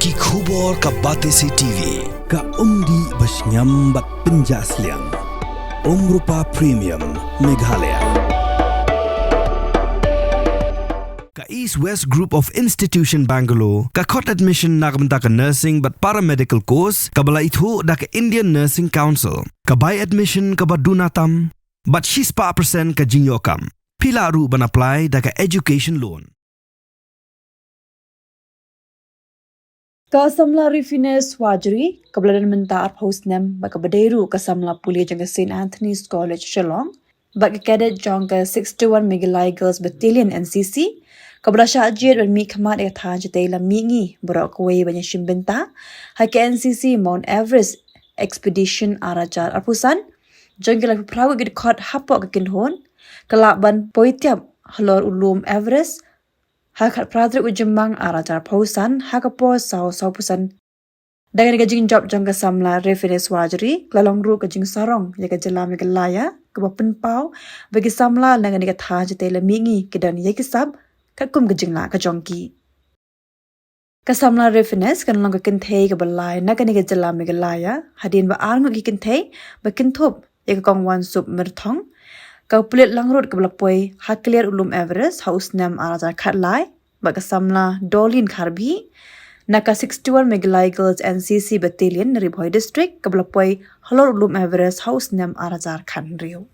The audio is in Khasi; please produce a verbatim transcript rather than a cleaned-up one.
Ki khubor ka Batesi T V, ka umdih ba shngiam bad pynjah sliang. Umrupa Premium, Meghalaya. Ka East West Group of Institution Bangalore, ka khot admission na ka bynta ka nursing bad paramedical course, kaba la ithuh da ka Indian Nursing Council, ka bai admission kaba duna tam, bad shispah percent ka jingïoh kam. Phi lah ruh ban apply da ka education loan. Ka samla Refines Wajri, kaba la don mynta arphew snem, bad kaba dei ruh ka samla pule jong ka Saint Anthony's College Shillong, bad ka cadet jong ka sixty-one Meghalaya Girls Battalion, N C C, kaba la shah jied ban mihkhmat ïa ka thaiñ shatei lam mihngi baroh kawei ban ïashim bynta ha ka N C C Mount Everest Expedition ar hajar arphew san, jong ki laiphew phra ngut ki dkhot hapoh ka kynhun, ka lah ban poi tiap halor u lum Everest ha ka khatphra tarik u Jymmang ar hajar arphew san, ha ka por saw, saw phew san. Da kane ka jingjop jong ka samla Refines Wajri, ka la long ruh ka jingsarong ïa ka jylla Meghalaya, kaba pynpaw ba ki samla na kane ka thaiñ shatei lam mihngi ki don ïa ki sap katkum ka jinglah ka jong ki. Ka samla Refines kan long ka kynthei kaba lai na kane ka jylla Meghalaya, hadien ba ar ngut ki kynthei ba kynthup ïa ka Kong Wansup Myrthong, ka pulit langrut kaba la poi ha kliar u lum Everest ha u snem ar hajar khatlai, bad ka samla Dolin Kharbhi na ka sixty-one Meghalaya Girls N C C Battalion, Ri Bhoi District, kaba la poi halor u lum Everest ha u snem ar hajar khathynriew.